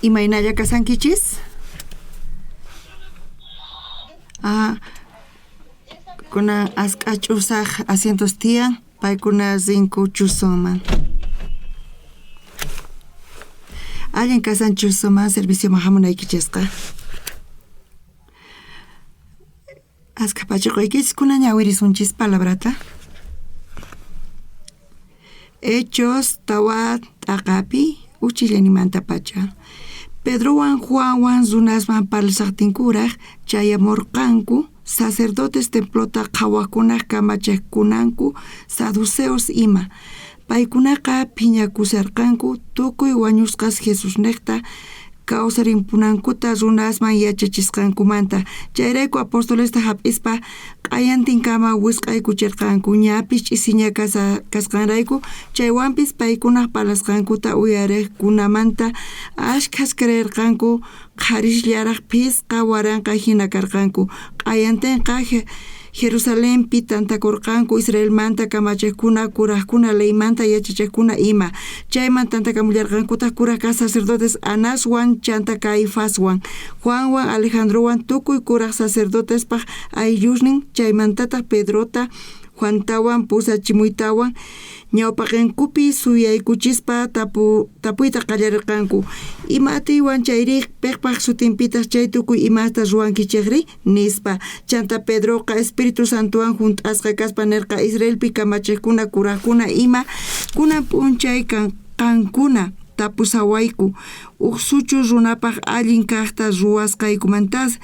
Imaynalla kasankichis? Ah, kunan ask'a ch'usaj asientos tiyan, paykuna rinku chusunman. Allin kasan chusuman servicioman hamunaykichisqa. Askha pachiquykichis kunan ñawirisunchis palabrata. Hechos tawa t'aqapi uchillanimanta pacha. Pedrowan Juanwan runasman parlasajtinkuraj chayamorqanku sacerdotes templota qhawajkunaj kamachejkunanku saduceos ima. Paykunaqa phiñakusharqanku tukuy wañusqas Jesusnejta kawsarimpunankuta runasman yachachisqankumanta. Chayrayku apostolesta hap'ispa q'ayantinkama wisq'aykucherqanku ñapis ch'isiña kasqanrayku chaywanpis paykunaj parlasqankuta uyarejkunamanta ashkhas creerqanku qharisllaraj phisqa waranqa jina karqanku. Q'ayantenqa Jerusalenpi tantakorqanku Israelmanta kamachejkuna, kurajkuna, leymanta yachachejkuna ima. Chayman tantakamullarqankutaj kuraj kaj sacerdotes Anaswan chanta Caifaswan, Juanwan, Alejandrowan, tukuy kuraj sacerdotespaj ayllusnin, chaymantataj Pedrota, Juantawan pusachimuytawan ñawpaqenkupi suyaykuchispa tapuyta qallarerqanku. Ima atiywan chayri pejpaj sutinpitaj chay tukuy imasta ruwankichejri? Nispa. Chanta Pedroqa Espíritu Santowan junt'asqa kaspa nerqa Israelpi kamachejkuna, kurajkuna ima kunan p'unchay qankuna tapusawayku uj suchu runapaj allin kajta ruwasqaykumantas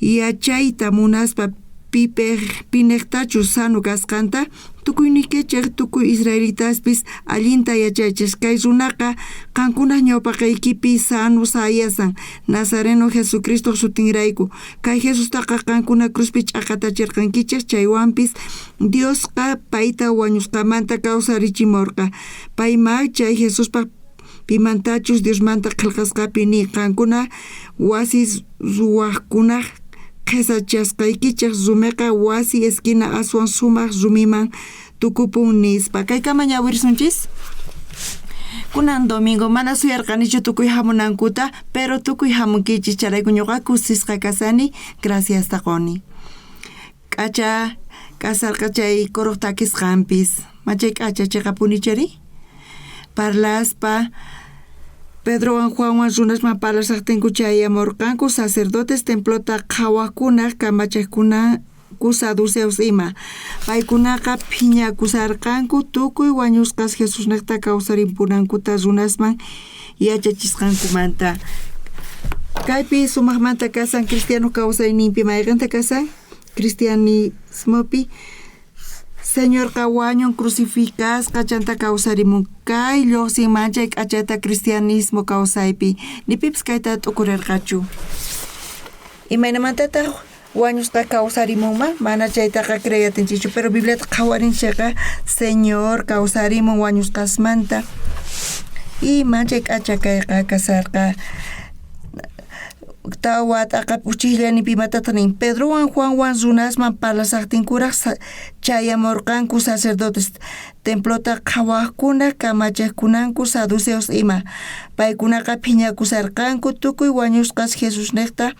yachayta munaspa pinejtachus sano kasqanta tukuyniykichej tukuy israelitaspis allinta yachaychej kay runaqa qankunaj ñawpaqeykipi sano sayasan Nazareno Jesucristoj sutinrayku. Kay Jesustaqa qankuna cruzpi ch'aqatacherqankichej, chaywanpis Diosqa payta wañusqamanta kawsarichimorqa. Paymá chay Jesuspaj pimantachus Diosmanta qhelqasqapi ni qankuna wasi ruwajkunaj qhesachasqaykichej rumeqa wasi esquina aswan sumaj rumiman tukupun nispa. Kaykama ñawirisunchis. Kunan domingo mana suyarqanichu tukuy hamunankuta, pero tukuy hamunkichis chayrayku ñuqa kusisqa kasani, graciasta quni. K'acha kasarqa chay coroq takisqanpis, machay k'acha chiqapunichari? Parlaspa Pedrowan Juanwan runasman parlasajtinku chayamorqanku sacerdotes templota qhawajkunaj kamachejkunanku saduceos ima. Paykunaqa phiñakusharqanku tukuy wañusqas Jesusnejta kawsarimpunankuta runasman yachachisqankumanta. Kaypi sumajmanta kasan cristiano kawsayninpi mayqenta kasan cristianismopi Señorqa wañun crucificasqa chanta kawsarimun kay llojsin manchay k'achata cristianismo kawsaypi ni pipis kayta t'ukurerqachu. Imaynamantataj wañusqa kawsarimunman? Mana chaytaqa creeyatinchikchu, pero Bibliata qhawarinchikqa Señor kawsarimun wañusqasmanta y manchay k'acha kayqa kasarqa. Tawa t'aqapi uchijllanipi imatataj nin Pedrowan Juanwan runasman parlasajtinkuraj chayamorqanku sacerdotes templota qhawajkuna kamachejkunanku saduceos ima. Paykunaqa phiñakusharqanku tukuy wañusqas Jesusnejta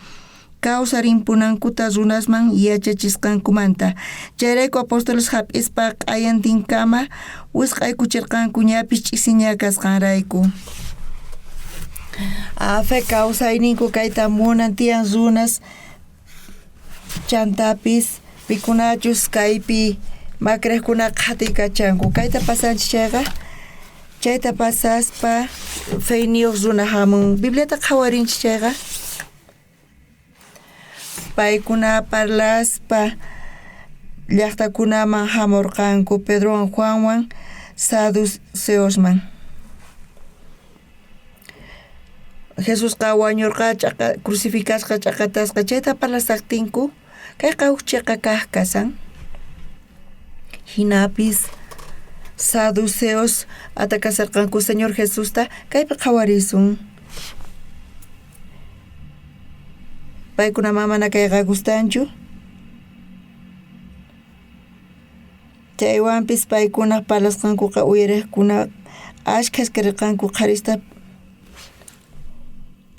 kawsarimpunankuta runasman yachachisqankumanta. Chayrayku apóstoles jap'ispa q'ayantinkama wisq'aykucherqanku ñapis ch'isiña kasqanrayku. Fe kawsayninku kayta munan tiyan runas chantapis pikunachus kaypi makrejkuna qhatiykachanku. Kayta pasanchis chayqa chayta pasaspa feyniyoj runa jamun. Bibliata qhawarinchis chayqa paykuna parlaspa llajtakunaman jamorqanku Pedrowan Juanwan saduceosman. Jesusqa wañorqa ch'aqa crucificasqa ch'aqatasqa chayta parlasajtinku kayqa uj cheqa kaj kasan. Jinapis saduceos atacasarqanku Señor Jesusta kaypi qhawarisun. Paykunaman mana kayqa gustanchu. Chaywanpis paykunaj parlasqankoqa uyarejkuna ashkhas karqanku qharista.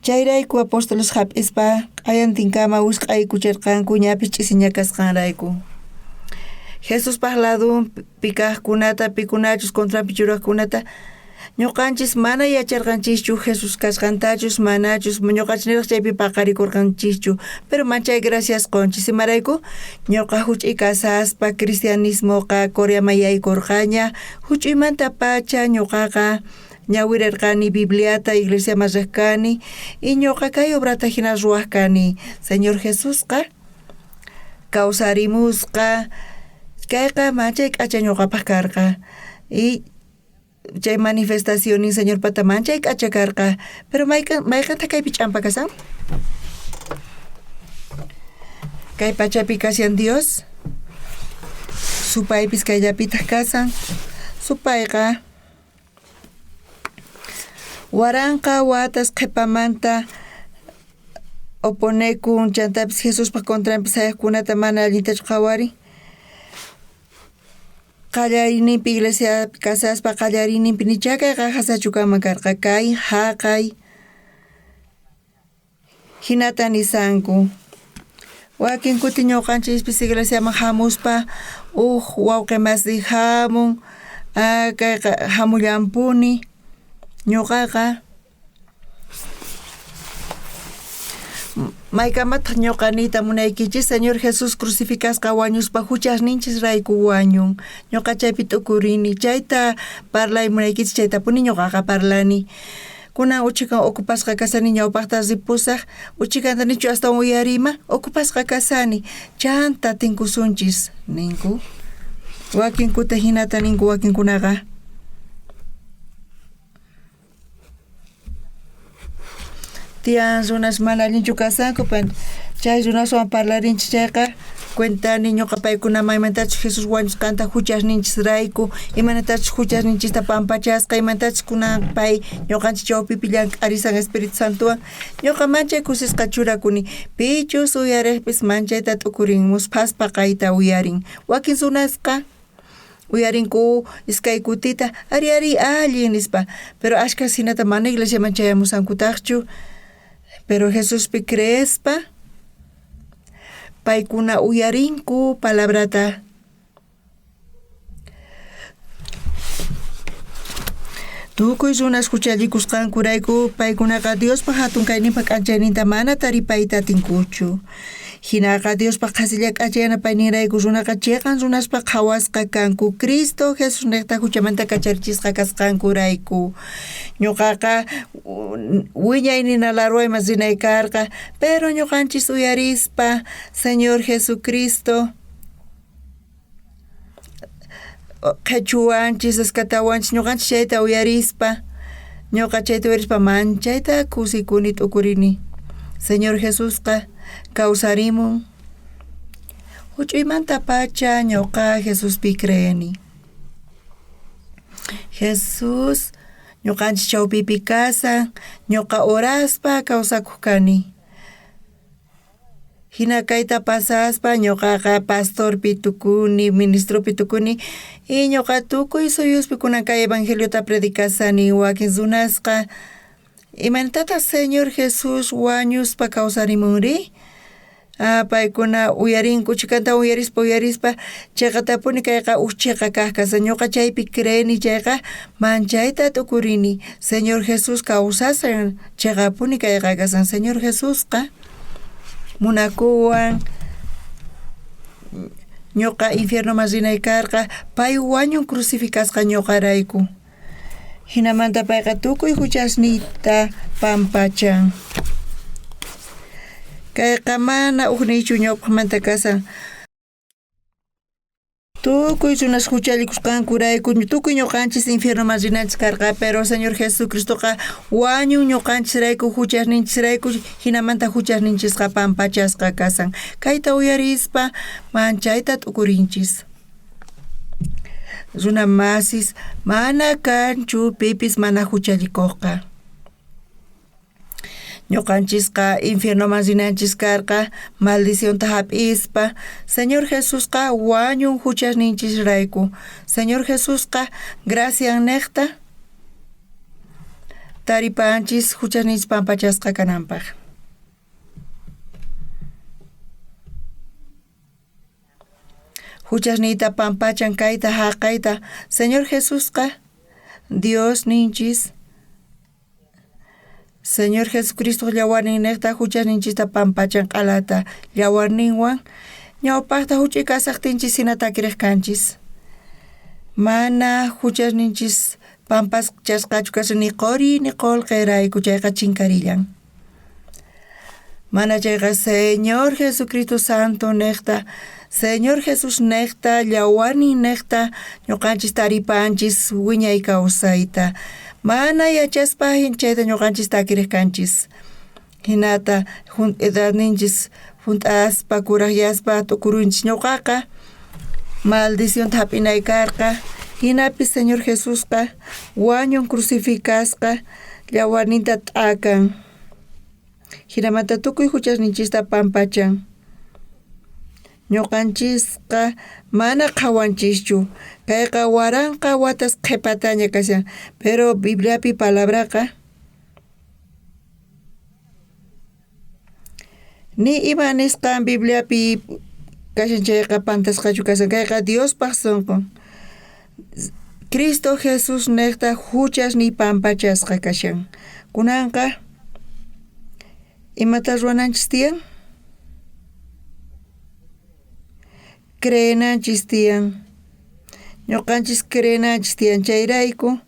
Chayrayku apóstoles jap'ispa q'ayantinkama wisq'aykucherqanku ñapis ch'isiña kasqanrayku. Jesuspaj ladonpi kajkunata, pikunachus contranpi churajkunata, ñoqanchis mana yacharqanchischu Jesús kasqantachus manachus, ñoqanchis niraj chaypi paqarikurqanchischu, pero manchay gracias qonchis. Imarayku ñoqa juch'uy kasaspa cristianismoqa Coreaman yaykorqaña, juch'uymantapacha ñoqaqa ñawirarqani Bibliata, iglesiaman rej kani, y ñoqa kay obrata jina ruwaj kani. Señor Jesusqa kawsarimusqa, kayqa manchay k'acha ñoqapaj karqa. Y chay manifestacionnin Señorpata manchay k'acha karqa, pero mayqentaq kaypi ch'ampa kasan? Kay pachapi kashan Dios, supaypis kayllapitaj kasan. Supayqa waranqa watas qhepamanta oponekun, chantapis Jesuspaj contranpi sayajkunata mana allintachu qhawarin. Qallariyninpi iglesiapi kasaspa qallariyninpi nichá kayqa jasachu kanman karqa, kay jaqay jinata nisanku. Wakin kuti ñoqanchispis iglesiaman jamuspa uj wawqe masi jamun, kayqa jamullanpuni. Ñoqaqa Maykamataj ñoqa niyta munaykichis, Señor Jesús crucificasqa wañuspa juchasninchisrayku wañun. Ñoqa chaypi t'ukurini, chayta parlay munaykichis, chaytapuni ñoqaqa parlani. Kunan uchikan ocupasqa kasani, ñawpajta ripusaj, uchikanta nichu astawan uyariyman, ocupasqa kasani, chanta tinkusunchis, ninku. Wakinkuta jinata ninku wakinkunaqa. Tiyan runas mana allinchu kasanku, chay runaswan parlarinchis chayqa cuentani ñoqa paykuna maymantachus Jesús wañusqanta juchasninchisrayku, imaynatachus juchasninchista pampachasqa, imaynatachus kunan pay ñoqanchis chawpipi llank'arisan Espíritu Santowan, ñoqa manchay kusisqa churakuni, pichus uyarejpis manchayta t'ukurin, musphaspa kayta uyarin. Wakin runasqa uyarinku iskay kutita, ari ari allin nispa, pero ashkhas jinata mana iglesiaman chayamusankutajchu, pero Jesuspi creespa paykuna uyarinku palabrata. Tukuy runas juchallikusqankurayku paykunaqa Diospa jatun kayninpa k'anchayninta mana taripayta atinkuchu. Jinaqa Diospa qhasilla k'acha yanapayninrayku runaqa cheqan runaspa qhawasqa kanku Cristo Jesusnejta juchamanta kacharichisqa kasqankurayku. Ñoqaqa wiñay nina larwayman rinay karqa, pero ñoqanchis uyarispa Señor Jesucristo qhechuwanchis, rescatawanchis, ñoqanchis chayta uyarispa, ñoqa chayta uyarispa manchayta kusikuni t'ukurini. Señor Jesusqa kawsarimun. Juch'uymantapacha ñoqa Jesuspi creeni. Jesús ñoqanchis chawpipi kasan, ñoqa oraspa kawsakuj kani. Jina kayta pasaspa ñoqaqa pastorpi tukuni, ministropi tukuni y ñoqa tukuy suyuspi kunan kay evangeliota predicasani. Wakin runasqa imaynatataq Señor Jesús wañuspa kawsarimunri? Ah, paykuna uyarinku, chhikanta uyarispa uyarispa cheqatapuni kayqa uj cheqa kaj kasan. Ñoqa chaypi creeni chayqa manchayta t'ukurini. Señor Jesús kawsasan, cheqapuni kayqa kasan. Señor Jesusqa munakuwan, ñoqa infiernoman rinay karqa, pay wañun crucificasqa ñoqarayku. Jinamanta payqa tukuy juchasniyta pampachan. Kayqa mana ujniychu ñawpajmanta kasan. Tukuy runas juchallikusqankurayku tukuy ñoqanchis infiernoman rinanchis karqa, pero Señor Jesucristoqa wañun ñoqanchisrayku juchasninchisrayku, jinamanta juchasninchisqa pampachasqa kasan. Kayta uyarispa manchayta t'ukurinchis. Runa masis mana kanchu pipis mana juchallikojqa. Ñoqanchisqa infiernoman rinanchis karqa maldicionta jap'ispa. Señor Jesusqa wañun juchasninchisrayku. Señor Jesusqa graciannejta taripanchis juchasninchis pampachasqa kananpaj. Juchasniyta pampachan kayta jaqayta Señor Jesusqa Dios ninchis. Señor Jesucristo llawarninnejta juchasninchista pampachan q'alata llawarninwan ñawpajta juch'uy kasajtinchis jina takirej kanchis. Mana juchasninchis pampachasqachu kashan ni qori ni qolqerayku chayqa chinkarillan. Mana chayqa Señor Jesucristo Santo nejta, Señor Jesús nejta, llawarnin nejta, ñuqanchis taripanchis wiñay kawsayta. Mana yachaspa chayta ñuqanchis takirej kanchis. Hinata edadninchis junt'aspa kurajyaspa t'ukurunchis ñuqaqa maldicionta hap'inay karqa. Hinapis Señor Jesusqa wañun crucificasqa llawarninta t'akan. Hinamanta tukuy juchasninchista pampachan. Ñuqanchisqa mana qhawanchischu. Kayqa waranqa watas qhipataña kashan. Pero Bibliapi palabraqa ni ima nisqan Bibliapi kashan chayqa pantasqachu kashan. Kayqa Diospaj sunqun. Cristo Jesús nejta juchasniy pampachasqa kashan. Kunanqa imata ruwananchis tiyan? Creenanchis tiyan. Ñuqanchis creenanchis tiyan chayrayku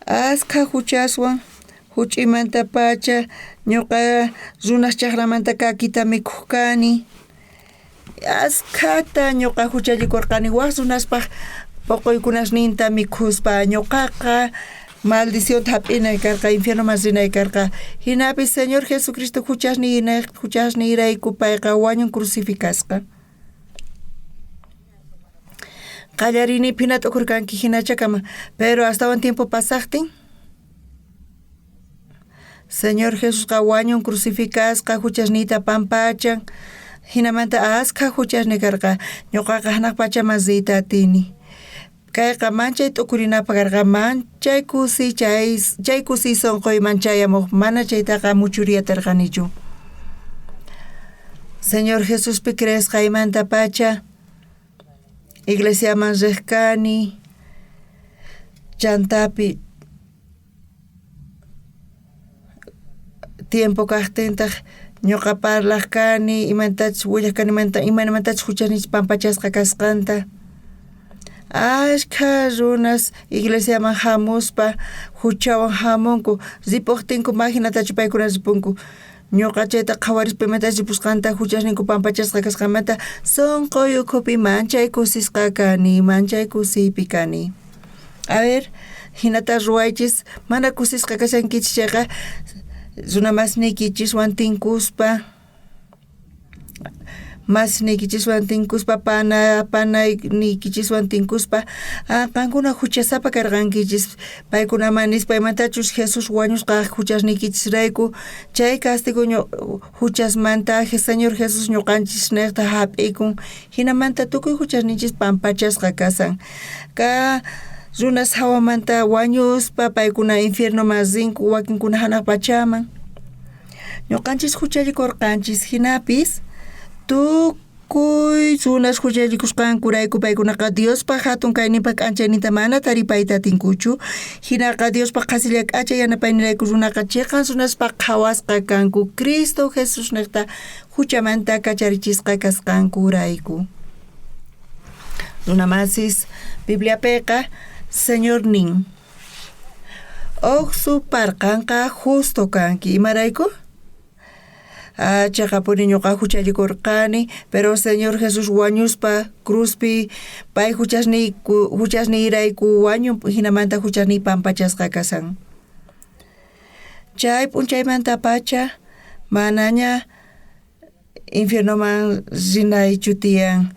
askha juchaswan juch'imantapacha ñuqa runas chajramanta kakita mikhuj kani. Askhata ñuqa juchallikurqani waj runaspaj poqoykunasninta mikhuspa ñuqaqa maldicionta hap'inay karqa infiernoman rinay karqa. Hinapis Señor Jesucristo juchasniyrayku payqa wañun crucificasqa. Qallariynipi hina t'ukurqanki hinachakama, pero astawan tiempo pasajtin Señor Jesusqa wañun crucificasqa juchasniyta pampachan. Hinamanta askha juchasni karqa ñuqaqa hanaq pachaman riyta atini. Kayqa manchay t'ukurinapaq karqa manchay kusiy chay kusiy sunquyman chayamuq mana chaytaqa muchuriyatarqanichu. Señor Jesuspi creesqaymantapacha iglesiaman riq kani chantapi tiempo kajtintaq ñuqa parlaq kani imantachus willaq kani imaynamantachus juchasninchis pampachasqa kasqanta. Ashkha runas iglesiaman hamuspa juchawan hamunku ripuqtinku majinatachu paykuna ripunku. Ñuqa chayta qhawarispa imatachus ripusqanta juchasninku pampachasqa kasqanmanta sunquy ukhupi manchay kusisqa kani, manchay kusiypi kani. A ver, hinata ruwaychis mana kusisqa kashankichis chayqa runamasniykichiswan tinkuspa masniykichiswan tinkuspa panayniykichiswan tinkuspa qankuna juchasapa karqankichis paykunaman nispa imantachus Jesús wañusqa juchasniykichisrayku chay castigo juchasmanta Señor Jesús ñuqanchis nejta hap'ikun hinamanta tukuy juchasninchis pampachasqa kasan. Ka runas hawamanta wañuspa paykuna infiernoman rinku wakinkuna hanaq pachaman. Ñuqanchis juchallikurqanchis hinapis tukuy runas juchallikusqankurayku paykunaqa Diospaj hatun kayninpaj k'anchayninta mana taripayta atinkuchu. Hinaqa Diospaj qhasilla k'acha yanapaynirayku runaqa chiqan runaspaj qhawasqa kanku Cristo Jesús niqta juchamanta kacharichisqa kasqankurayku. Runamasis Bibliapiqa Señor nin uj suparqanqa justo kanki imarayku? Chaqapuni ñuqa juchallikurqani, pero Señor Jesús wañuspa cruzpi pay juchasniyrayku wañun hinamanta juchasniy pampachasqa kasan. Chay p'unchaymantapacha manaña infiernoman rinaychu tiyan.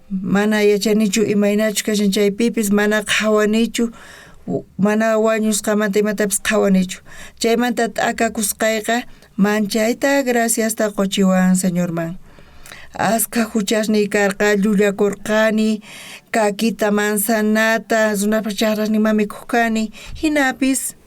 Mana yachanichu imaynachus kashan chaypipis mana qhawanichu mana wañusqamanta imatapis qhawanichu. Chaymanta t'akakusqayqa manchayta graciasta quchiwan Señorman. Askha juchasniy karqa llullakurqani kakita manzanata runapaq chaqrasninman mikhuq kani hinapis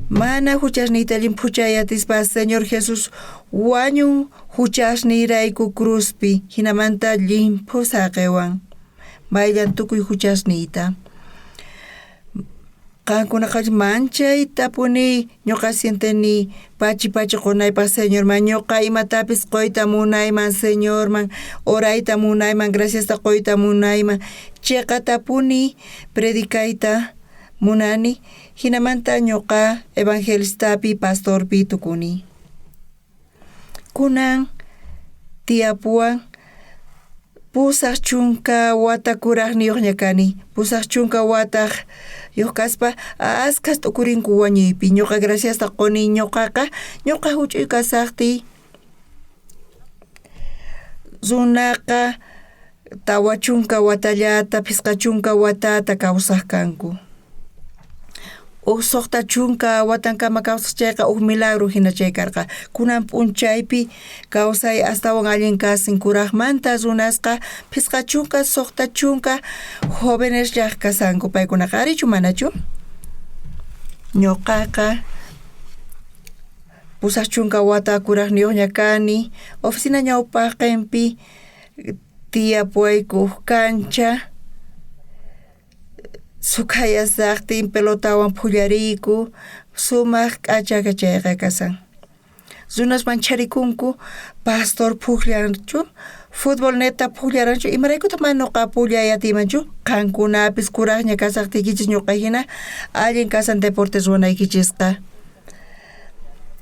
Mana juchasniyta llimphuchay atispa Señor Jesús wañun juchasniyrayku cruzpi, jinamanta llimphu saqewan. Mayllan tukuy juchasniyta. Qankunaqa manchaytapuni ñoqa sienteni pachi pachi qonaypaj Señorman, ñoqa imatapis qoyta munayman Señorman, orayta munayman, graciasta qoyta munayman, cheqatapuni predicayta munani, jinamanta ñoqa evangelistapi pastorpi tukuni. Kunan tiyapuwan 80 wata kurajniyojña kani, 80 wataj yuq kaspa askhas t'ukurinku wañuypi, ñoqa graciasta qoni ñoqaqa, ñoqa huch'uy kasaqtiy runaqa 40 watallata, 50 watata kawsaq kanku. Uj 60 watankama kawsaq chayqa uj milagro hina chay karqa. Kunan p'unchaypi kawsay astawan allin kasin kurajmanta runasqa 50 60 jóvenes llaq kasanku paykunaqa arichu manachu? Ñoqaqa 80 wata kurajniyuqña kani, oficina ñawpaqinpi tiyapuwayku uj kancha, sukhayasaqtin pelotawan phullariyku, sumaq k'acha chayqa kasan. Runas mancharikunku pastor pujllanchu, fútbol neta pujllaranchu, imaraykutaq mana ñuqa pujllay atiymanchu? Qankunapis kurajña kasaqtiykichis ñuqa hina allin kasan deportes ruwanaykichisqa.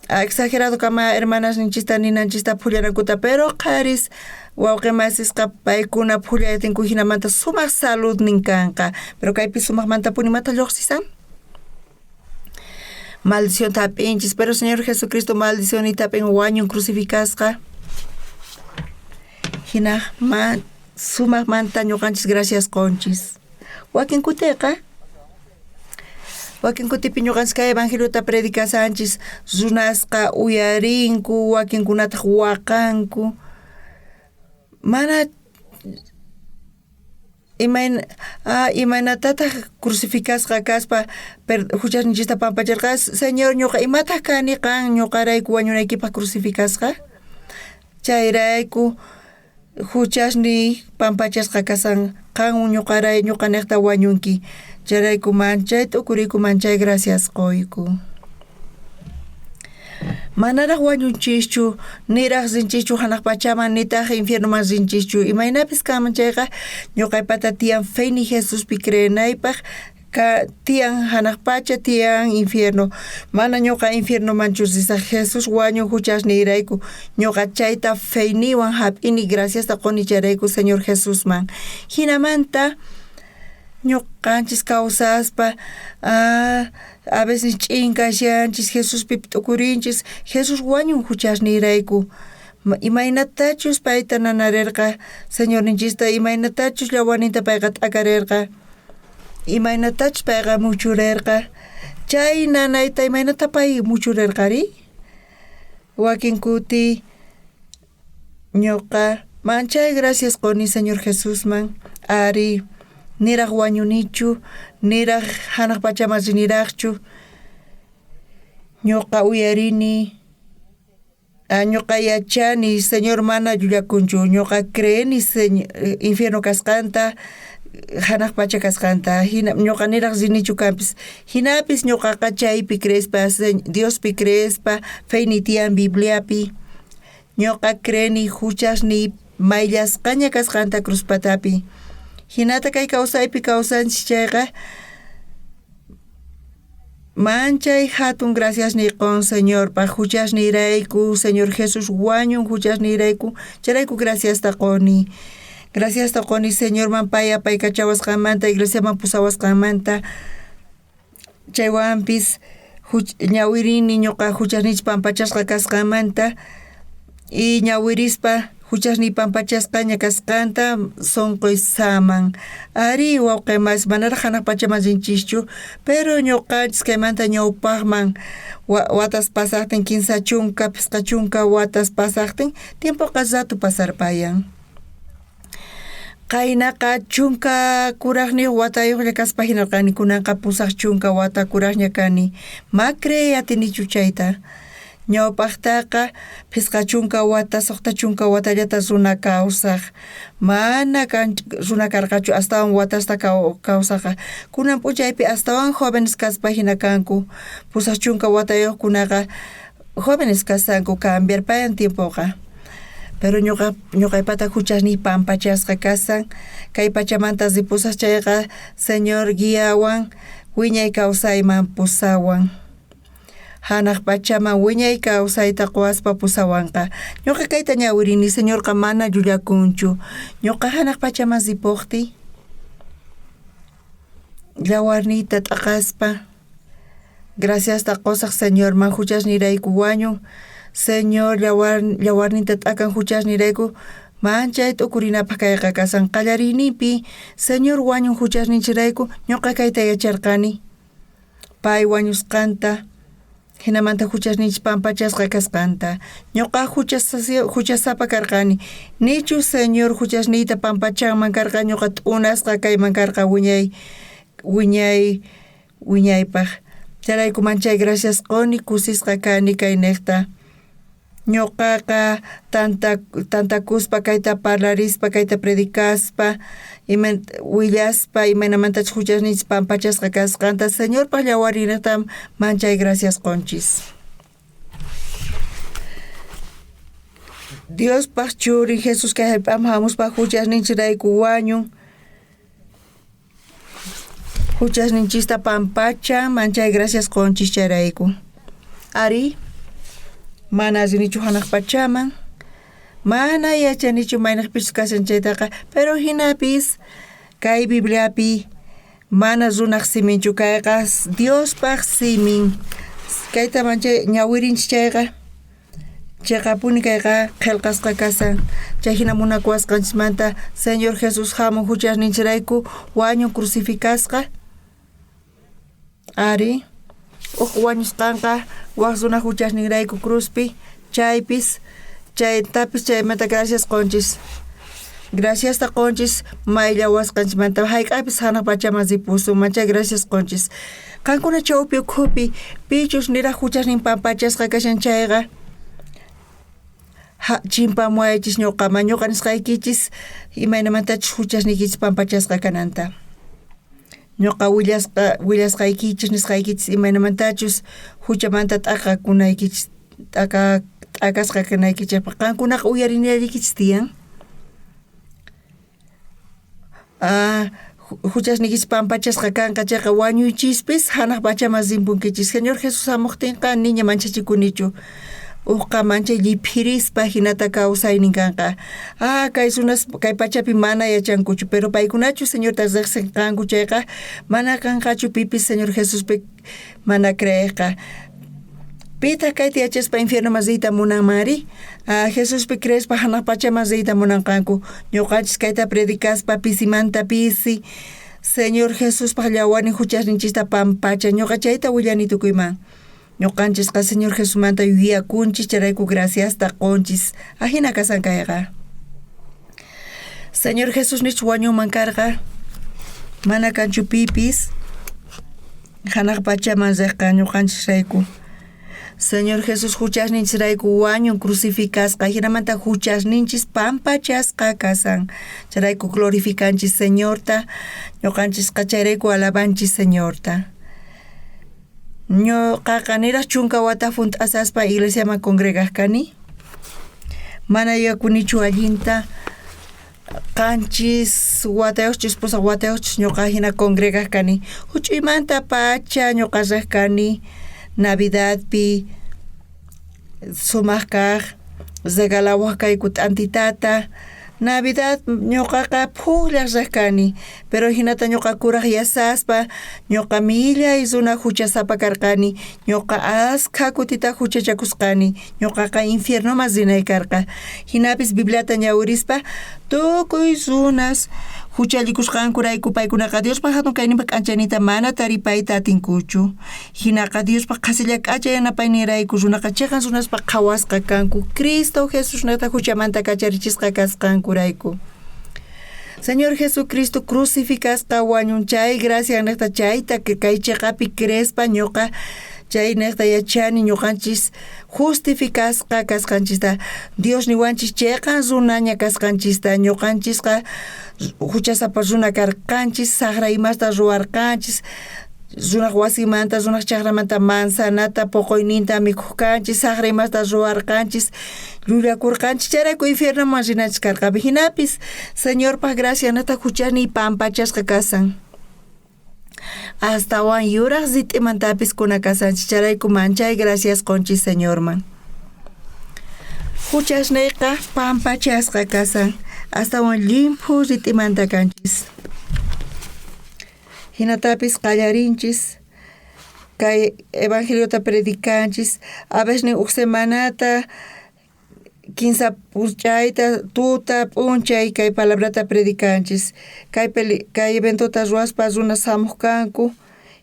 Exagerado kama hermanas ninchista ninanchista pujllanankuta, pero qharis wawqi masisqa paykuna pujllayatinku hinamanta sumaq saludnin kanqa, pero kaypi sumaqmantapuni mata lluqsisan. Maldición hap'inchis, pero Señor Jesucristo maldicionita hap'in wañun crucificasqa. Hina ma sumaqmanta ñuqanchis gracias qonchis. Wakin kutiqa wakin kutipi ñuqanchis kay evangeliota predicasanchis, runasqa uyarinku, wakinkunataq waqanku. Mana imaynatataq crucificasqa kaspa juchasninchista pampacharqa? Señor, ñuqa imataq kani qan ñuqarayku wañunaykipaq crucificasqa? Chayrayku juchasniy pampachasqa kasan, qan ñuqaray ñuqaniqta wañunki. Chayrayku manchay t'ukuriyku, manchay gracias qoyku. Manaraq wañunchischu, niraq rinchischu hanaq pachaman, nitaq infiernoman rinchischu. Imaynapis kanman chayqa ñuqaypata tiyan feyni Jesuspi creenaypaq, tiyan hanaq pacha, tiyan infierno. Mana ñuqa infiernomanchu risaq, Jesús wañun juchasniyrayku. Ñuqa chayta feyniwan hap'ini, graciasta qoni chayrayku Señor Jesusman. Hinamanta ñuqanchis kawsaspa a veces ch'in kashanchis, Jesuspi t'ukurinchis, Jesús wañun juchasniyrayku. Imaynatachus payta nanarerqa Señorninchista, imaynatachus llawaninta payqa t'akarerqa, imaynatachus payqa muchurerqa, chay nanayta imaynata pay muchurerqari? Wakin kuti ñuqa manchay gracias qoni Señor Jesusman, ari niraq wañunichu, niraq hanaq pachaman riniraqchu. Ñuqa uyarini, ñuqa yachani Señor mana llullakunchu, ñuqa creeni infierno kasqanta, hanaq pacha kasqanta, hina ñuqa niraq rinichu kanpis. Hinapis ñuqaqa chaypi creespa, Diospi creespa, feyni tiyan Bibliapi, ñuqa creeni juchasniy mayllasqaña kasqanta cruz patapi. Hinata kay kawsaypi kawsanchis chayqa manchay hatun graciasniy qon Señorpaq, juchasniyrayku, Señor Jesús wañun juchasniyrayku, chayrayku graciasta qoni. Graciasta qoni Señorman pay apaykachawasqanmanta, iglesiaman pusawasqanmanta. Chaywanpis ñawirini ñuqa juchasninchis pampachasqa kasqanmanta y ñawirispa juchasniy pampachasqaña kasqanta sunquy saman. Ari wawqi mas manaraq hanaq pachaman rinchischu, pero ñuqanchis kaymanta ñawpaqman watas pasaqtin, 30 50 watas pasaqtin, tiempoqa rato pasarpayan. Qaynaqa chunka kurajniyoj watayojlla kaspa jinarqani, kunanqa 80 wata kurajña kani. Ma creey atinichu chayta. Ñawpajtaqa 50 wata, 60 watallata runa kawsaj. Mana runa karqachu astawan watasta kawsajqa. Kunan p'unchaypi astawan jóvenes kaspa jina kanku. 80 watayojkunaqa jóvenes kasanku, cambiarpayan tiempoqa. Pero ñoqaypata juchasniy pampachasqa kasan. Kay pachamanta ripusaj chayqa Señor guiawan wiñay kawsayman pusawan. Hanaq pachaman wiñay kawsayta quwaspa pusawanqa. Ñoqa kayta ñawirini, Señorqa mana llullakunchu. Ñoqa hanaq pachaman ripuqtiy llawarniyta t'aqaspa graciasta qusaq Señorman juchasniyrayku wañun. Señor llawarninta t'akan juchasniyrayku manchay t'ukurinapaj kayqa kasan. Qallariyninpi Señor wañun juchasninchirayku ñoqa kayta yacharqani. Pay wañusqanta jinamanta juchasninchis pampachasqa kasqanta. Ñoqa juchasapa karqani. Nichu Señor juchasniyta pampachanman karqa, ñoqa t'unasqa kayman karqa wiñay wiñay wiñaypaj. Chayrayku manchay gracias quni, kusisqa kani kaynejta. Ñoqaqa tantakuspa kayta parlarispa, kayta predicaspa, willaspa imaynamantachus juchasninchis pampachasqa kasqanta Señorpaj llawarinejta manchay gracias qonchis. Diospaj churin Jesús kay jallp'aman hamuspa juchasninchirayku wañun. Juchasninchista pampachan, manchay gracias qonchis chayrayku. Ari, mana rinichu hanaq pachaman, mana yachanichu maynejpichus kashan chaytaqa, pero jinapis kay Bibliapi mana runaj siminchu kayqa Diospaj simin. Kayta manchay ñawirinchis chayqa cheqapuni kayqa qhelqasqa kasan. Chay jina munakuwasqanchismanta Señor Jesús hamun juchasninchirayku wañun crucificasqa. Ari, uj wañusqanqa waj runa juchasninrayku cruzpi, chaypis chaytapis chaymanta gracias qonchis. Graciasta qonchis mayllawasqanchismanta hayk'apis hanaq pachaman ripusun, manchay gracias qonchis. Qankuna chawpi ukhupi pichus niraj juchasnin pampachasqa kashan chayqa chimpamuwaychis ñoqaman, ñoqa nisqaykichis imaynamantachus juchasniykichis pampachasqa kananta. Ñoqa willasqaykichis nisqaykichis imaynamantachus juchamanta t'aqakunaykichis t'akasqa kanaykichejpaj. Qankunaqa uyarinallaykichis tiyan. Juchasniykichis pampachasqa kanqa chayqa wañuychispis hanaq pachaman rimpunkichis. Señor Jesús hamuqtinqa niña manchachikunichu. Ujqa manchay lliphirispa jinata kawsaynin kanqa. Kay runas kay pachapi mana yachankuchu, pero paykunachu Señorta riqsinqanku chayqa mana kanqachu pipis Señor Jesuspi mana creejqa. Pitaq kayta yachaspa infiernoman riyta munanmanri? Jesuspi creespa hanaq pachaman riyta munanqanku. Ñuqanchis kayta predicaspa pisimanta pisi Señor Jesuspaj llawarnin juchasninchista pampacha. Ñuqa chayta willani tukuyman. Ñuqanchisqa Señor Jesusmanta yuyakunchis, chayrayku graciasta qonchis. Ajina kasan kayqa. Señor Jesús nich wañunman karqa, mana kanchu pipis hanaq pachaman riqqa ñuqanchisrayku. Señor Jesús juchasninchisrayku wañun crucificasqa, jinamanta juchasninchis pampachasqa kasan. Chayrayku glorificanchis Señorta, ñuqanchisqa chayrayku alabanchis Señorta. Ñuqaqa niraj 10 wata junt'asaspa iglesiaman congregaj kani. Mana yuyakunichu allinta 7 watayojchus 8 watayojchus ñuqa jina congregaj kani. Juch'uymanta pacha ñuqa rej kani Navidadpi sumaq kaj regalawaj kayku t'antitata. Navidad ñuqaqa phujllaj rej kani, pero jinata ñuqa kuraj yasaspa ñuqa millay runa juchasapa karqani, ñuqa askha kutita juchachakusqani, ñuqaqa infiernoman rinay karqa. Jinapis Bibliata ñawirispa tukuy runas juchallikusqankurayku paykunaqa Diospaj hatun kayninpaj k'anchaynita mana taripayta atinkuchu. Jinaqa Diospaj qhasilla k'acha yanapayninrayku runaqa cheqan runaspaj qhawasqa kanku Cristo Jesusnejta juchamanta kacharichisqa kasqankurayku. Señor Jesucristo crucificasqa wañun chay gracia nejta chayta kay cheqapi creespa ñoqa chay nejta yachani ñoqanchis justificasqa kasqanchista. Dios niwanchis cheqan runaña kasqanchista ñoqanchisqa juchasapa runa karqanchis sajra imasta ruwarqanchis runaj wasimanta runaj chajramanta manzanata poqoyninta mikhuj kanchis sajra imasta ruwarqanchis llullakurqanchis chayrayku infiernoman rinanchis karqa jinapis Señorpaj gracianata juchasniy pampachasqa kasan astawan yuraj rit'imantapis kuna kasanchis chayrayku manchay gracias qonchis Señorman. Juchasneyqa pampachasqa kasan astawan llimphu rit'imanta kanchis. Jinatapis qallarinchis kay evangeliota predicanchis a veces uj semanata kinsa p'unchayta tuta p'unchay kay palabrata predicanchis kay kay eventota ruwaspa runas jamoj kanku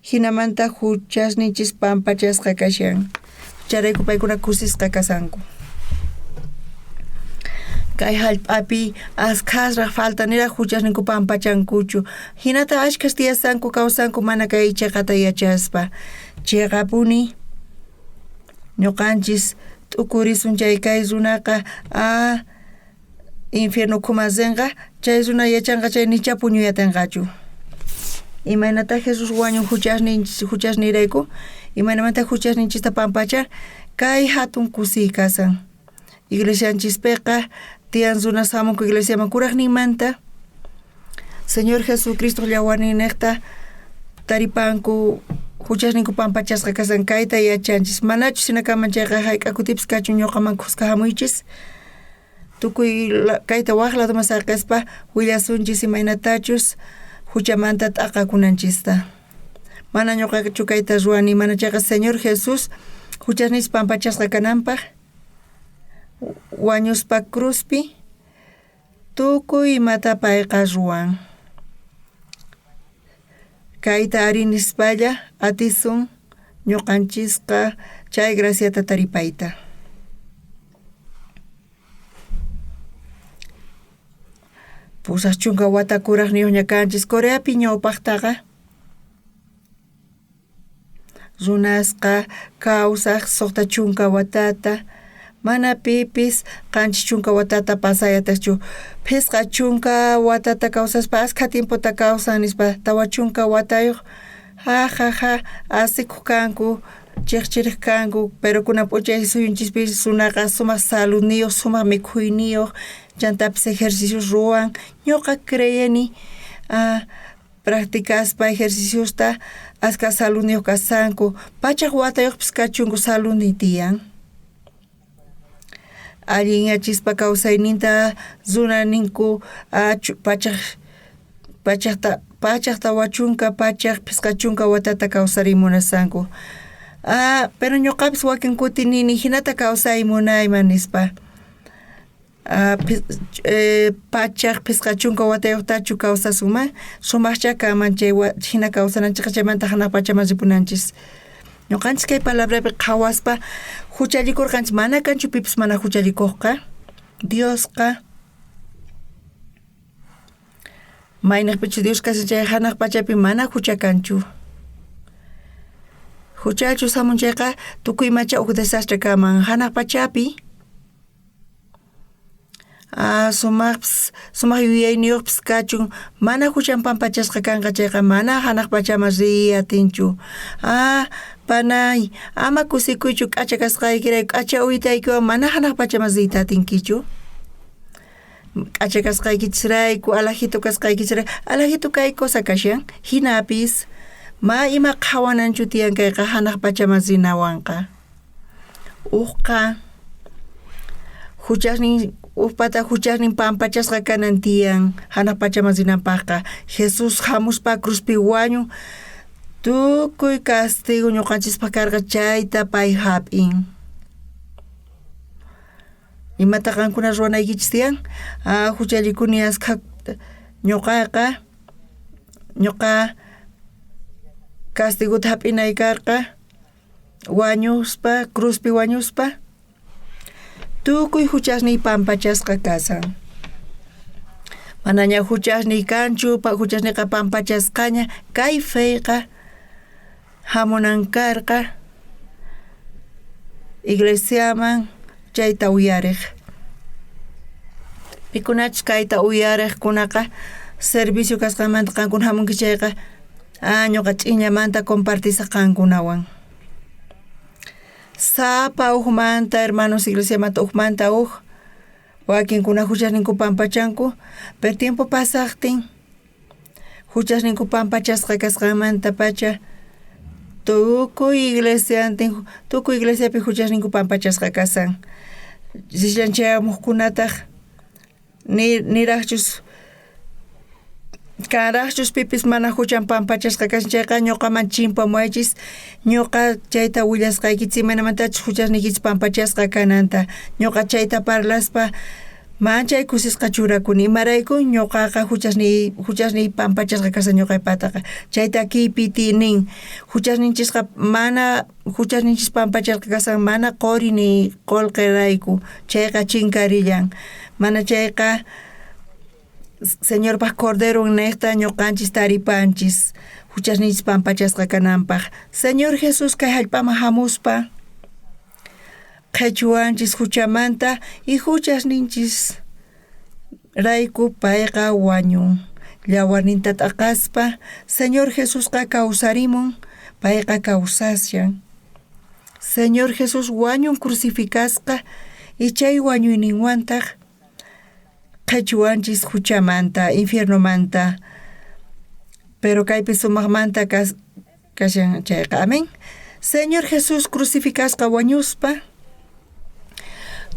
jinamanta juchasninchis pampachasqa kashan chayrayku paykuna kusisqa kashanku. Kay jallp'api askhasraj falta niraj juchasninku pampachankuchu jinata ashkhas tiyasqanku kawsanku mana kay cheqata yachaspa cheqapuni ñoqanchis t'ukurisun chay kay runaqa a infierno ukhuman rinqa chay runa yachanqa chay nichá puñuyatenqachu. Imaynatá Jesús wañun juchasniyrayku imaynamanta juchasninchista pampachan kay jatun kusiy kasan. Iglesianchispeqa tiyan runas jamunku iglesiaman kurajninmanta Señor Jesucristoj llawarninnejta taripanku juchasninku pampachasqa kasan kayta yachanchis manachus jina kanman chayqa jayk'a kutipis kachun ñoqaman khuska jamuychis tukuy kayta waj ladoman saqespa willasunchis imaynatachus juchamanta t'aqakunanchista. Mana ñoqachu kayta ruwani mana chayqa Señor Jesús juchasninchis pampachasqa kananpaj wañuspa cruzpi tukuy imata payqa ruwan. Kayta ari nispalla atisun ñoqanchisqa chay graciata taripayta. 80 wata kurajniyojña kanchis Coreapi ñawpajtaqa runasqa kawsaj 60 watata mana pipis 70 watata pasayatachu 50 watata kawsaspa askha tiempota kawsan nispa 40 watayoj ja ja ja asikuj kanku chejchirej kanku pero kunan p'unchay suyunchispis runaqa sumaq saludniyoj sumaq mikhuyniyoj chantapis ejercicios ruwan ñoqa creeni practicaspa ejerciciosta askha saludniyoj kasanku pachaj watayojpis kachunku saludniy tiyan. Allinyachispa kawsayninta runa ninku pachaj 40 pachaj 50 watata kawsariy munasanku. Pero ñoqapis wakin kuti nini jinata kawsay munayman nispa. Pachaj 50 watayojtachu kawsasunman sumajcha kanman chay jina kawsananchejqa chaymanta janaj pachaman ripunanchis. Ñoqanchis kay palabrapi qhawaspa juchallikurqanchis mana kanchu pipis mana juchallikojqa Diosqa maynejpichus Dios kashan chay janaj pachapi mana jucha kanchu. Juchachus jamun chayqa tukuy imacha uj desastre kanman janaj pachapi sumajpis sumaj yuyayniyojpis kachun mana juchan pampachasqa kanqa chayqa mana janaj pachaman riy atinchu. Panay ama kusikuychu k'acha kasqaykirayku k'acha uytaykiwan mana janaj pachaman riyta atinkichu. K'acha kasqaykichisrayku alajito kasqaykichisrayku alajito kay cosa kashan jinapis ma ima qhawananchu tiyan kayqa janaj pachaman rinawanqa. Ujqa juchasnin ujpata juchasnin pampachasqa kanan tiyan janaj pachaman rinanpajqa Jesús jamuspa cruzpi wañun tukuy castigo ñoqanchispaj karqa chayta pay jap'in. Imata qankuna ruwanaykichis tiyan juchallikuni askha ñoqaqa ñoqa castigota jap'inay karqa wañuspa cruzpi wañuspa tukuy juchasniy pampachasqa kasan. Manaña juchasniy kanchu, juchasniyqa pampachasqaña. Kay feyqa hamunan karqa iglesiaman chayta uyarej. Pikunachus kayta uyarejkunaqa servicio kasqanmanta qankuna hamunki chayqa, ah, ñuqa ch'inllamanta compartisaj qankunawan. Sapa ujmanta hermanos iglesiamanta ujmanta uj wakinkuna juchasninku pampachanku, pero tiempo pasajtin juchasninku pampachasqa kasqanmantapacha tukuy iglesiantin tukuy iglesiapi juchasninku pampachasqa kasan. Rishan chayamojkunataj nirajchus kanrajchus pipis mana juchan pampachasqa kashan chayqa ñoqaman chimpamuwaychis, ñoqa chayta willasqaykichis imaynamantachus juchasniykichis pampachasqa kananta. Ñoqa chayta parlaspa manchay kusisqa churakuni, imarayku ñoqaqa juchasniy pampachasqa kashan ñoqaypataqa. Chayta kaypi nin, juchasninchisqa mana juchasninchis pampachasqa kashan mana qori ni qolqerayku, chayqa chinkarillan. Mana chayqa Señorpaj Corderon nejta ñoqanchis taripanchis juchasninchis pampachasqa kananpaj. Señor Jesús kay jallp'aman hamuspa qhechuwanchis juchamanta y juchasninchis rayku payqa wañun. Llawarninta t'aqaspa Señor Jesusqa kawsarimun, payqa kawsashan. Señor Jesús wañun crucificasqa y chay wañuyninwantaj qhechuwanchis juchamanta, infiernomanta. Pero kaypi sumajmanta kashan chayqa, amén. Señor Jesús crucificasqa wañuspa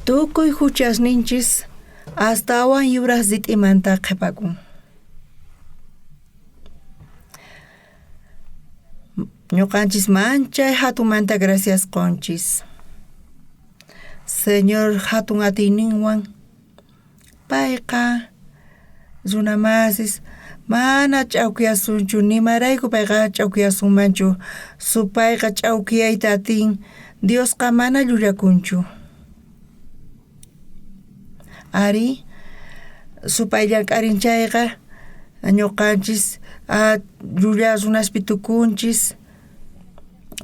tukuy juchasninchis astawan yuraj rit'imanta qhepakun. Ñoqanchis manchay hatunmanta gracias qonchis. Señor hatun atiyninwan payqa runamasis mana ch'awkiyasunchu, nimarayku payqa ch'awkiyasunmanchu. Supayqa ch'awkiyayta atin, Diosqa mana llullakunchu. Ari, supay llank'arin chayqa ñoqanchis llulla runaspi tukunchis,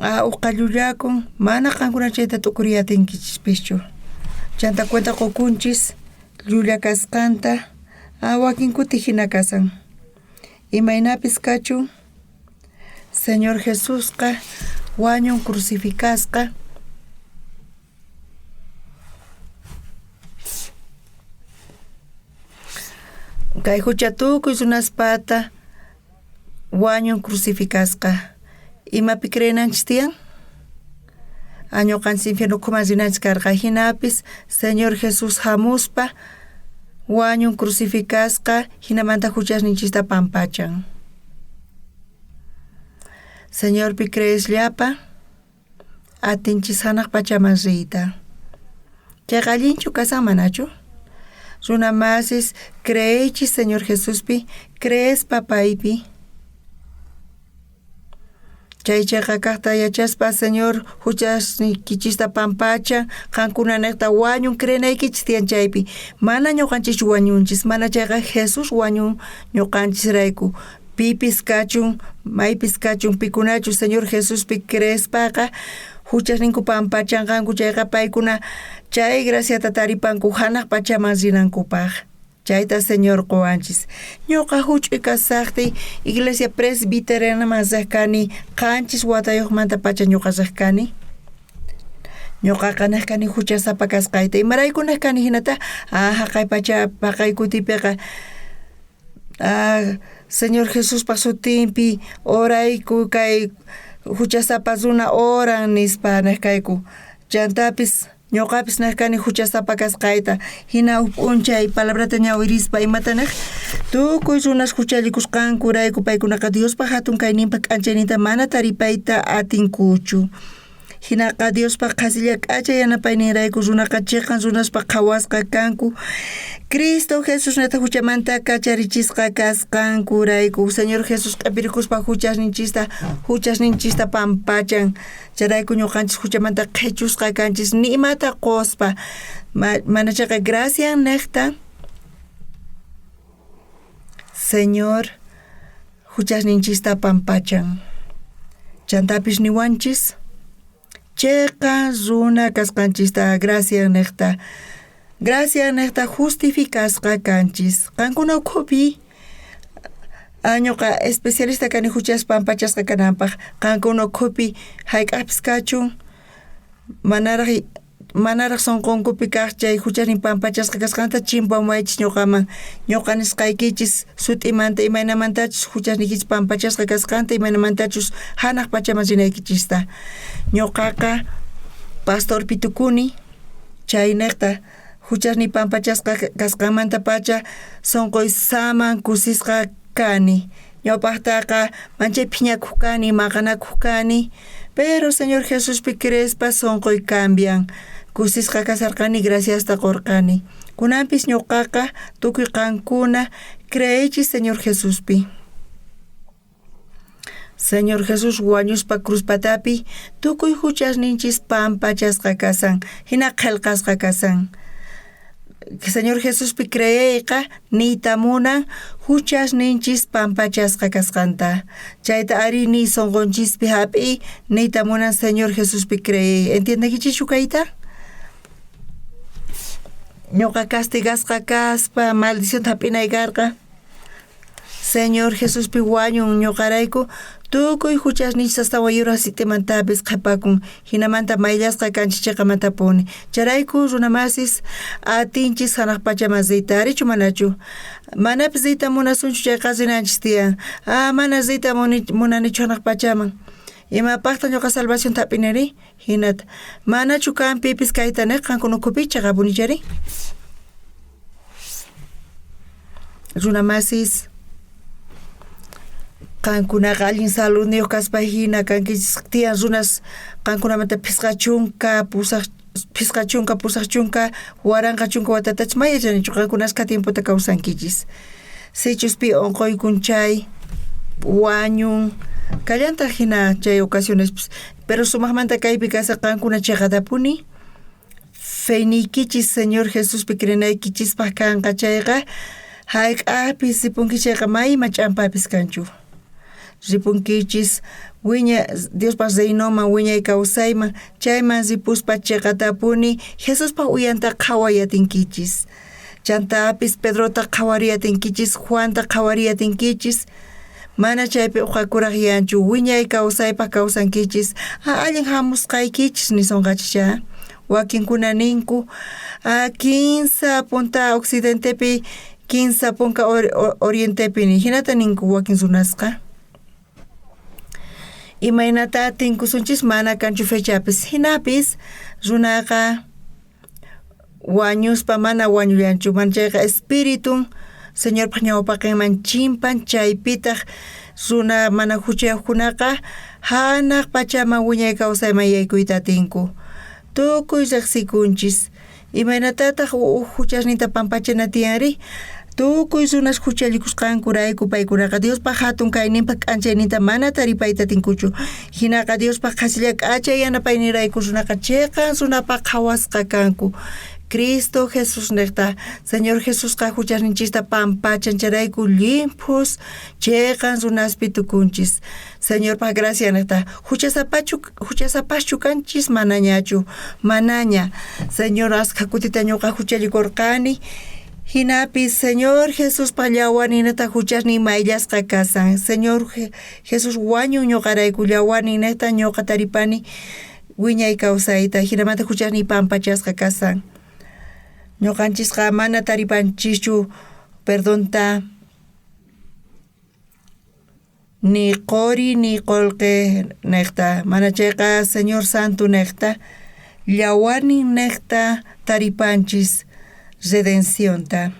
uqa llullakun, mana qankuna chayta t'ukuriy atinkichishpischu. Chanta cuenta qokunchis llulla kasqanta, wakin kuti jina kasan. Imaynapis kachun, Señor Jesusqa wañun crucificasqa. Kay jucha tukuy runaspata wañun crucificasqa. Imapi creenanchis tiyan? Ñoqanchis infierno ukhuman rinanchis karqa, jinapis Señor Jesús hamuspa wañun crucificasqa, jinamanta juchasninchista pampachan. Señorpi creesllapa atinchis hanaq pachaman riyta. Chayqa allinchu kasan manachu? Runa masis creeychis Señor Jesuspi, creespa paypi. Chay cheqa kajta yachaspa Señor juchasniykichista pampacha, qankuna nejta wañun creenaykichis tiyan chaypi. Mana ñoqanchischu wañunchis, mana chayqa Jesús wañun ñoqanchisrayku. Pipis kachun, maypis kachun, pikunachus Señor Jesuspi creespaqa juchasninku pampachanqanku chayqa paykuna chay graciata taripanku hanaq pachaman rinankupaj. Chayta Señor qowanchis. Ñoqa juch'uy kasajtiy iglesia presbiterianaman riq kani, 7 watayojmantapacha ñoqa riq kani. Ñoqaqa nej kani juchasapa kasqayta. Imarayku nej kani jinata? Jaqay pacha jaqay kutipiqa Señor Jesuspa sutinpi orayku kay juchasapa runa oran nispa nej kayku. Chantapis ñoqapis nej kani juchasapa kasqayta. Jina uj p'unchay palabrata ñawirispa imata nej? Tukuy runas juchallikusqankurayku paykunaqa Diospa jatun kayninpa k'anchayninta mana taripayta atinkuchu. Jinaqa Diospa qhasilla k'acha yanapayninrayku runaqa cheqan runaspa qhawasqa kanku. Cristo Jesusnata juchamanta kacharichisqa kasqankurayku. Señor Jesús q'epirikuspa juchasninchista pampachan. Chayrayku ñoqanchis juchamanta qhechusqa kanchis ni imata qospa. Mana chayqa gracian nejta. Señor juchasninchista pampachan. Chantapis niwanchis cheqa runa kasqanchista gracia nejta. Gracia nejta justificasqa kanchis. Qankuna ukhupi ñuqa especialista kani juchas pampachasqa kananpaq. Qankuna ukhupi hayk'aqpis kachun manaraj sonqonkupi kaq chay juchasnin pampachasqa kasqanta chimpamuwaychis ñuqaman. Ñuqa nisqaykichis sut'imanta imaynamantachus juchasniykichis pampachasqa kasqanta imaynamantachus hanaq pachaman rinaykichista. Ñuqaqa pastorpi tukuni chaynejta juchasniy pampachasqa kasqanmantapacha sonqoy saman kusisqa kani. Ñawpaqtaqa manchay phiñakuq kani, maqanakuq kani, pero Señor Jesuspi creespa sonqoy cambian. Kusisqa kasarqani, graciasta qorqani. Kunanpis ñuqaqa tukuy qankuna creeychis Señor Jesuspi. Señor Jesús wañuspa cruz patapi tukuy juchasninchis pampachasqa kasan, hina qhelqasqa kasan. Señor Jesuspi creeyqa niyta munan juchasninchis pampachasqa kasqanta. Chayta ari niy sonqonchispi hap'iy niyta munan Señor Jesuspi creey. Entiendenkichischu kayta? Ñuqa castigasqa kaspa maldicionta hap'inay karqa. Señor Jesuspi wañun ñuqarayku tukuy juchasninchis astawan yuraq sitimantapis qhepakun hinamanta mayllasqa kanchis cheqamantapuni. Chayrayku runamasis atinchis hanaq pachaman riyta, arichu manachu? Manapis riyta munasunchu chayqa rinanchis tiyan. Ah, mana riyta munanichu hanaq pachaman. Imapaqtaq ñuqa salvacionta hap'iniri? Hinata. Manachu kan pipis kayta niq qankuna ukhupi cheqapunichari? Runamasis qankunaqa allin saludniyuq kaspa hina kankichis tiyan runas qankunamanta 50, 80, 80, 1000 watatachus may yachanichu qankuna askha tiempota kawsankichis. Sichus pi onqoykun chay wañun kallantaq hina chay ocasionespis pero sumaqmanta kaypi kasaq qankuna cheqatapuni feyniykichis Señor Jesuspi creenaykichispaq kanqa chayqa hayk'aqpis ripunkichis chayqa mayma ch'ampapis kanchu. Ripunkichis wiña Diospaq reinoman wiñay kawsayman chayman ripuspa cheqatapuni Jesuspaq uyanta qhaway atinkichis. Chantapis Pedrota qhawariy atinkichis, Juanta qhawariy atinkichis. Mana chaypi uqakuraq yanchu wiñay kawsaypaq kawsankichis. Allin hamusqaykichis nisonqachis Wakinkuna ninku 15 punta occidentepi 15 punta orientepi ni hinata ninku wakin runasqa. Imaynata tinkusunchis mana kanchu fechapis hinapis runaqa wañuspa mana wañullanchu manchayqa espiritun Señorpaq ñawpaqinman chimpan chaypitaq runa mana juchayuqkunaqa hanaq pachaman wiñay kawsayman yaykuyta atinku. Tukuy riqsikunchis. Imaynatataq uj juchasninta pampachana tiyanri? Tukuy runas juchallikusqankurayku paykunaqa Diospaq hatun kayninpaq k'anchayninta mana taripayta atinkuchu. Hinaqa Diospaq qhasilla k'acha yanapaynirayku runaqa cheqan runapaq qhawasqa kanku. Cristo Jesús niqta Señor Jesusqa juchasninchista pampachan chayrayku llimphus cheqan runaspi tukunchis. Señorpaq gracia niqta juchasapaschu kanchis manañachu manaña. Señor askha kutita ñuqa juchallikurqani hinapis Señor Jesuspa llawarninta juchasniy mayllasqa kasan. Señor Jesús wañun ñuqarayku llawarninta ñuqa taripani wiñay kawsayta hinamanta juchasniy pampachasqa kasan. Ñuqanchisqa mana taripanchischu perdonta ni qori ni qolqe niqta mana chayqa Señor Santo niqta llawarnin niqta taripanchis redencionta.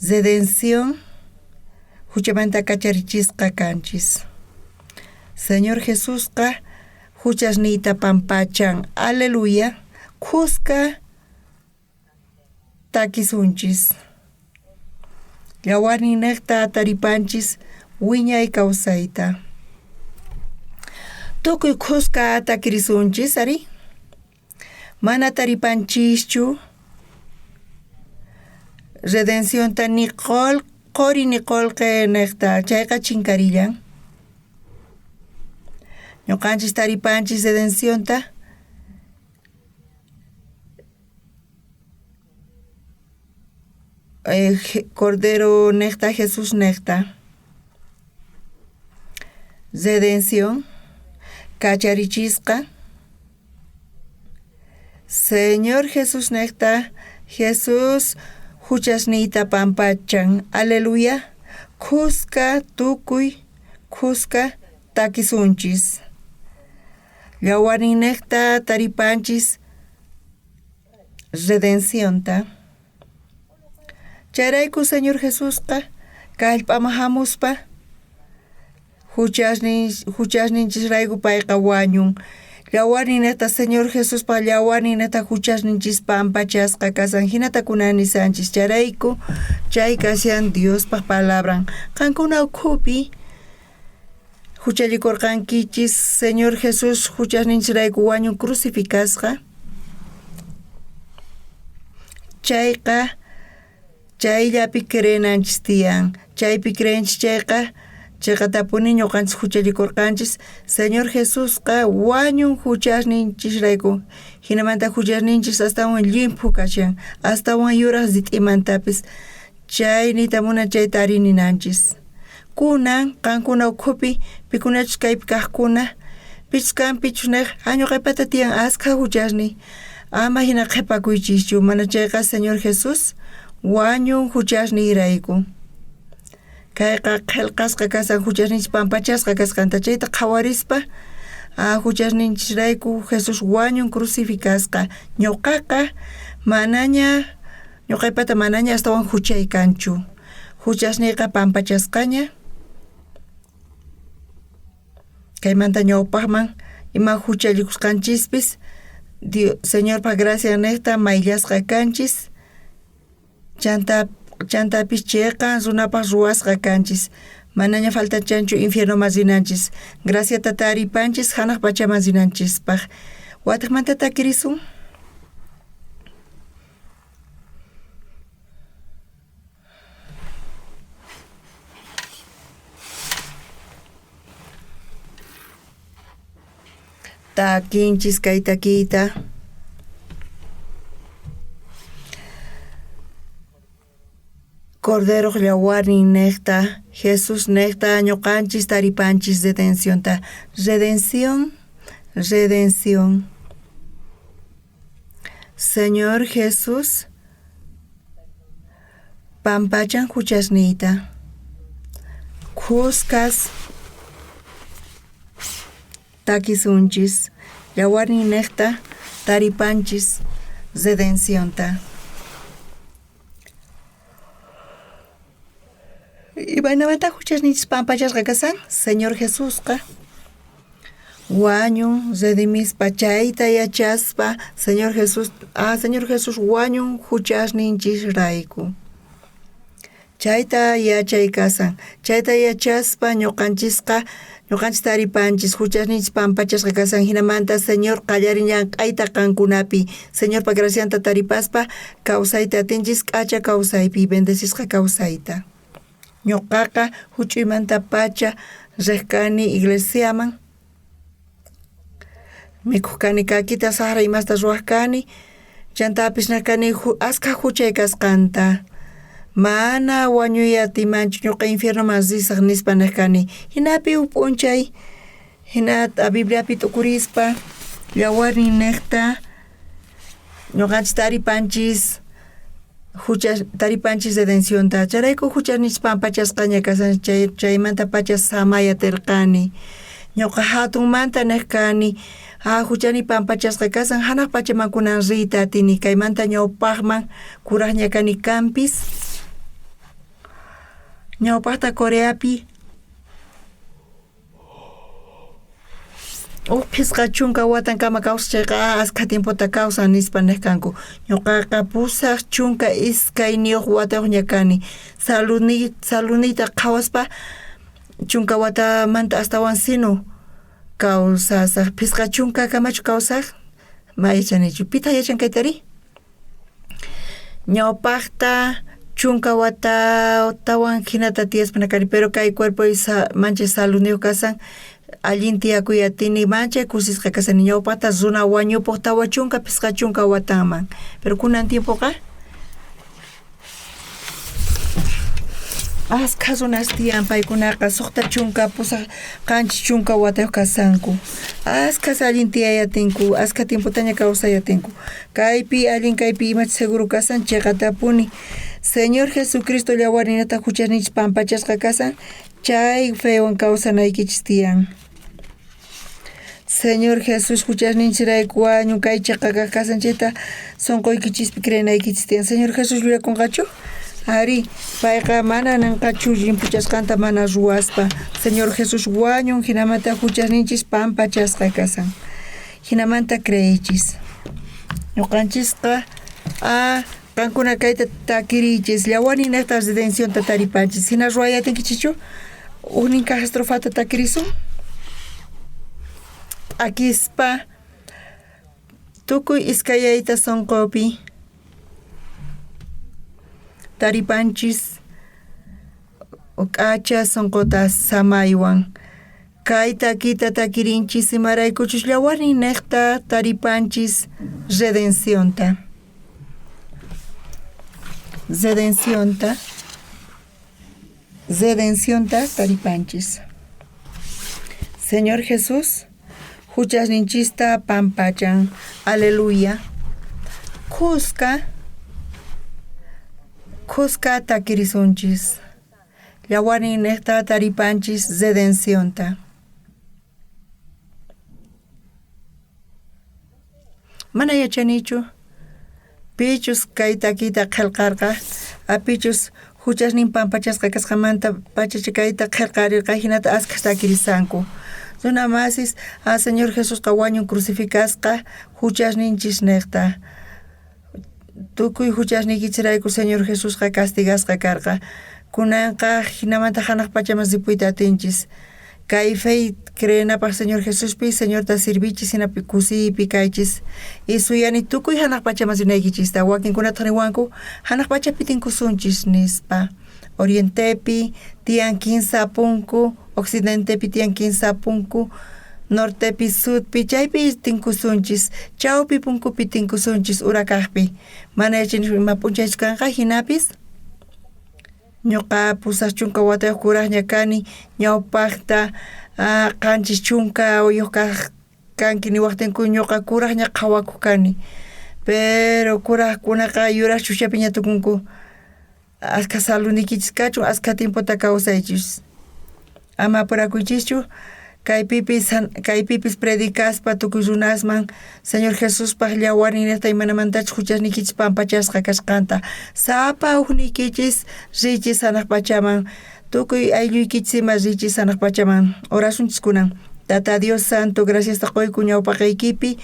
Redención juchamanta kacharichisqa kanchis. Señor Jesusqa juchasniyta pampachan. Aleluya. Khuska takisunchis. Llawarnin niqta taripanchis wiñay kawsayta. Tukuy khuska takirisunchis ari. Mana taripanchischu redencionta ni qori ni qolqe nejta, chayqa chinkarillan. Ñoqanchis taripanchis redencionta Cordero nejta, Jesús nejta. Redención kacharichisqa Señor Jesús nejta, Jesús juchasniyta pampachan. Aleluya. Khuska tukuy, khuska takisunchis. Llawarninnejta taripanchis redencionta. Chayrayku Señor Jesusqa kallp'aman jamuspa juchasninchisrayku payqa wañun. Llawarninnejta Señor Jesuspa llawarninnejta juchasninchis pampachasqa kasan. Jinata kunan nisanchis. Chayrayku chay kashan Diospaj palabran. Qankuna ukhupi juchallikorqankichis Señor Jesús juchasninchisrayku wañun crucificasqa. Chayqa chayllapi creenanchis tiyan. Chaypi creenchis chayqa cheqatapuni ñoqanchis juchallikorqanchis. Señor Jesusqa wañun juchasninchisrayku. Jinamanta juchasninchis astawan llimphu kashan, astawan yuraj rit'imantapis. Chay niyta munan chayta ari ninanchis. Kunan qankuna ukhupi pikunachus kaypi kajkuna, pichus kan pichus nej, ñoqaypata tiyan askha juchasniy. Ama jina qhepakuychischu, mana chayqa Señor Jesús wañun juchasniyrayku. Kayqa qhelqasqa kasan juchasninchis pampachasqa kasqanta, chayta qhawarispa juchasninchisrayku Jesús wañun crucificasqa. Ñoqaqa manaña, ñoqaypata manaña astawan juchay kanchu. Juchasniyqa pampachasqaña. Kaymanta ñawpajman ima juchallikusqanchispis Señorpa gracian nejta mayllasqa kanchis. Chantapis cheqan runapaj ruwasqa kanchis. Manaña faltachanchu infiernoman rinanchis. Graciata taripanchis janaj pachaman rinanchispaj. Watejmanta takirisun. Takinchis kay takiyta. Corderoj llawarnin nejta, Jesús nejta, ñoqanchis taripanchis redencionta. Redención, redención. Señor Jesús pampachan juchasniyta. Khuskas takisunchis, llawarnin nejta taripanchis redencionta. Imaynamanta juchasninchis pampachasqa kasan? Señor Jesusqa wañun redimispa chayta yachaspa Señor Jesús, Señor Jesús wañun juchasninchisrayku. Chayta yachay kasan. Chayta yachaspa ñoqanchisqa ñoqanchis taripanchis juchasninchis pampachasqa kasan. Jinamanta Señor qallarin llank'ayta qankunapi. Señorpa gracianta taripaspa kawsayta atinchis k'acha kawsaypi, bendecisqa kawsayta. Ñoqaqa juch'uymantapacha rej kani iglesiaman. Mikhuj kani kakita sajra imasta ruwaj kani. Chantapis nej kani askha juchay kasqanta. Mana wañuy atimanchu ñoqa infiernoman risaj nispa nej kani. Jinapi uj p'unchay jinata Bibliapi t'ukurispa llawarnin nejta ñoqanchis taripanchis juchas taripanchis redencionta. Chayrayku juchasninchis pampachasqaña kasan chaymantapacha samay aterqani. Ñoqa jatunmanta nej kani, juchani pampachasqa kasan, janaj pachaman kunan riyta atini, kaymanta ñawpajman kurajña kani kanpis. Ñawpajta Coreapi uj phisqa chunka watankama kawsachayqa askha tiempota kawsan nispa nej kanku. Ñoqaqa 82 watayuqña kani. Saludniyta qhawaspa chunka watamanta astawan sino kawsasaj. 50 kamachu kawsaj? Ma yachanichu. Pitaq yachan kaytari? Ñawpajta Chunka watatawan jinata tiyaspa kani, pero kay cuerpoy manchay saludniyoj kasan, allin tiyakuy atini, manchay kusisqa kasani. Ñawpaqta runa wañupoj 40, 50 watanman, pero kunan tiempoqa askha runas tiyan, paykunaqa 60, 8, 70 watayoj kasanku. Askhas allin tiyay atinku, askha tiempotaña kawsay atinku. Kaypi allin kaypi imachus seguro kasan cheqatapuni. Señor Jesucristo llawarinata juchasninchis pampachasqa kasan, chay fewan kawsanaykichis tiyan. Señor Jesús juchasninchirayku wañun, kay cheqa kaq kasan chayta sonqoykichispi creenaykichis tiyan. Señor Jesús llullakunqachu? Ari, payqa mana nanqachu llimpuchasqanta mana ruwaspa. Señor Jesús wañun, jinamanta juchasninchis pampachasqa kasan. Jinamanta creeychis. Ñuqanchisqa qankuna kayta takiriychis, llawaninejta redencionta taripanchis. Jina ruway atinkichichu? Ujnin kaj estrofata takirisun. P'akispa tukuy iskayayta sonqopi taripanchis k'acha sonqota samaywan. Kay takita takirinchis imaraykuchus llawarninejta taripanchis redencionta. Redencionta. Redencionta taripanchis. Señor Jesús, juchasninchista pampachan. Aleluya. Khuska, khuska takirisunchis. Llawarninejta taripanchis redencionta. Mana yachanichu pichus kay takita qhelqarqa, apichus juchasnin pampachasqa kasqamanta pachacha kayta qhelqarirqa, jinata askhas takirisanku. Runa masis, a Señor Jesusqa wañun crucificasqa juchasninchis nejta. Tukuy juchasniykichisrayku Señor Jesusqa castigasqa karqa. Kunanqa jinamanta janaj pachaman ripuyta atinchis. Kay fe creenapaj Señor Jesuspi, Señorta sirvichis, jinapi kusiypi kaychis. Y suyani tukuy janaj pachaman rinaykichista. Wakinkunataq niwanku janaj pachapi tinkusunchis nispa. Orientepi tiyan kinsa punku, occidentepi tiyan kinsa punku, nortepi, sudpi, chaypi tinkusunchis, chawpi punkupi tinkusunchis urakaqpi. Mana yachanichu ima p'unchaychus kanqa jinapis ñuqa 80 watayuq kuraqña kani, ñawpaqta 70yuq kaq kanki niwaqtinku ñuqa kuraqña qhawakuq kani. Pero kuraqkunaqa yuraq chuchapiña tukunku. Askha saludniykichis kachun, askha tiempota kawsaychis. Ama apurakuychischu, kaypipis kaypipis predicaspa tukuy runasman Señor Jesuspaj llawarninejta imanamantachus juchasniykichis pampachasqa kasqanta. Sapa ujniykichis riy hanaq pachaman, tukuy aylluykichis ima riy hanaq pachaman. Orasunchis kunan. Tata Dios Santo, graciasta qoyku ñawpaqeykipi,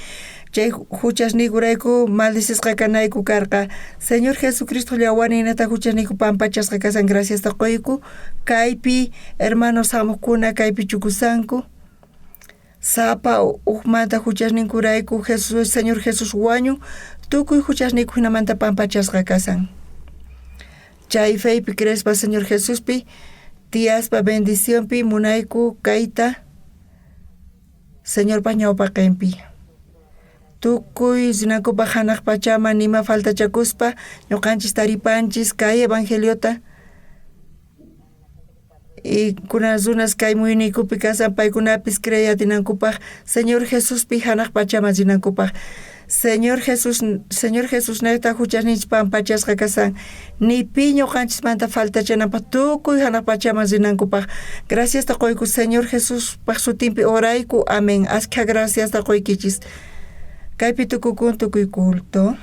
chay juchasniykurayku maldicisqa kanayku karqa. Señor Jesucristo llawarninejta juchasniyku pampachasqa kasan, graciasta qoyku. Kaypi hermanos hamuqkuna kaypi chukusanku. Sapa ujmanta juchasninkurayku Jesús, Señor Jesús wañun, tukuy juchasniyku jinamanta pampachasqa kasan. Chay feypi creespa Señor Jesuspi tiyaspa bendicionpi munayku kayta Señorpa ñawpaqenpi. Tukuy rinankupaj hanaq pachaman nima faltachakuspa ñuqanchis taripanchis kay evangeliota. Y kunan runas kay muyuniykupi kasan paykunapis creey atinankupaj Señor Jesuspi hanaq pachaman rinankupaj. Señor Jesús, Señor Jesús nejta juchasninchis pampachasqa kasan. Ni pi ñuqanchismanta faltachananpaj tukuy hanaq pachaman rinankupaj. Graciasta qoyku Señor Jesuspaj sutinpi orayku. Amén. Askha graciasta qoykichis. Kaypi tukukun tukuy culto.